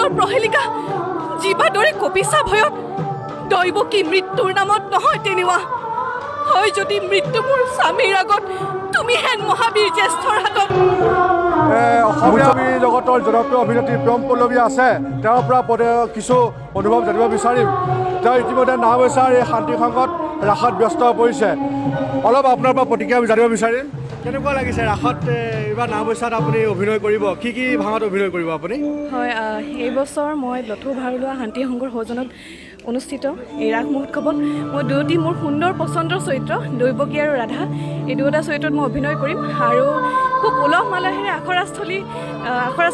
স্বপ্নৰ প্ৰহেলিকা জীৱা দৰে কপিছা ভয়ত। দৈৱকী মৃত্যুৰ নামত নহয় তেনেকুৱা হয় যদি মৃত্যু মোৰ স্বামীৰ আগত, তুমি হেন মহাবীৰ জ্যেষ্ঠৰ হাতত। অসমীয়া জগতৰ জনপ্ৰিয় অভিনেত্ৰী প্ৰিয়ম পল্লৱী আছে, তেওঁৰ পৰা কিছু অনুভৱ জানিব বিচাৰিম। তেওঁ ইতিমধ্যে নাওবৈচাৰ এই শান্তি সংঘত ৰাসত ব্যস্ত হৈ পৰিছে। অলপ আপোনাৰ পৰা প্ৰতিক্ৰিয়া জানিব বিচাৰিম, কেনেকুৱা লাগিছে ৰাসত? এইবাৰ নাওবৈচাত আপুনি অভিনয় কৰিব, কি কি ভাওত অভিনয় কৰিব আপুনি? হয়, এইবছৰ মই লথৌ ভাৰলোৱা শান্তি সংঘৰ সৌজন্যত অনুষ্ঠিত এই ৰাস মহোৎসৱত মই দুয়োটি মোৰ সুন্দৰ পচন্দৰ চৰিত্ৰ দৈৱকী আৰু ৰাধা, এই দুয়োটা চৰিত্ৰত মই অভিনয় কৰিম। আৰু খুব উলহ মালহেৰে আখৰা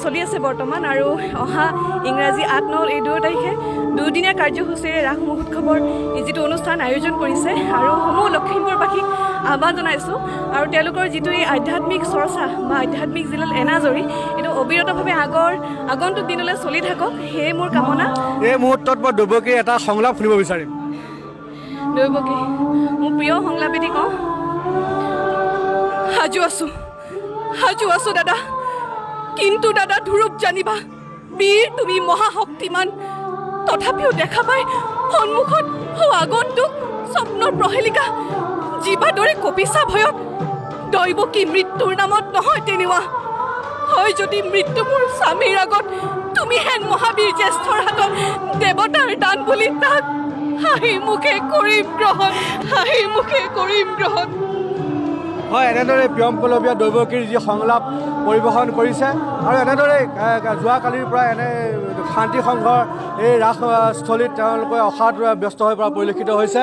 চলি আছে বৰ্তমান। আৰু অহা ইংৰাজী 8, 9 এই দুয়ো তাৰিখে দুদিনীয়া কাৰ্যসূচীৰে ৰাস মহোৎসৱৰ এই যিটো অনুষ্ঠান আয়োজন কৰিছে আৰু সমূহ লখিমপুৰবাসীক আহ্বান জনাইছোঁ। আৰু তেওঁলোকৰ যিটো এই আধ্যাত্মিক চৰ্চা বা আধ্যাত্মিক যিডাল এনাজৰী, এইটো অবিৰতভাৱে আগন্তুক দিনলৈ চলি থাকক, সেয়ে মোৰ কামনা। এই মুহূৰ্তত মই দৈৱকীৰ এটা সংলাপ শুনিব বিচাৰিম। দৈৱকী, মোৰ প্ৰিয় সংলাপ এটি কওঁ। সাজু আছো, সাজু আছো দাদা। কিন্তু দাদা, ধুৰূপ জানিবা, বীৰ তুমি মহাশক্তিমান, তথাপিও দেখা পাই সন্মুখত সৌ আগন্তুক স্বপ্নৰ প্ৰহেলিকা জীৱা দৰে কপিছা ভয়ত। দৈৱকী মৃত্যুৰ নামত নহয় তেনেকুৱা হয় যদি মৃত্যু মোৰ স্বামীৰ আগত, তুমি হেন মহাবীৰ জ্যেষ্ঠৰ হাতত দেৱতাৰ দান বুলি তাক হাঁহি মুখে কৰিম গ্ৰহণ, হাঁহি মুখে কৰিম গ্ৰহণ। হয়, এনেদৰে প্ৰিয়ম পল্লৱীয়ে দৈৱকীৰ যি সংলাপ পৰিৱেশন কৰিছে আৰু এনেদৰে যোৱাকালিৰ পৰা এনে শান্তি সংঘৰ এই ৰাসস্থলীত তেওঁলোকে অখাত ব্যস্ত হৈ পৰা পৰিলক্ষিত হৈছে।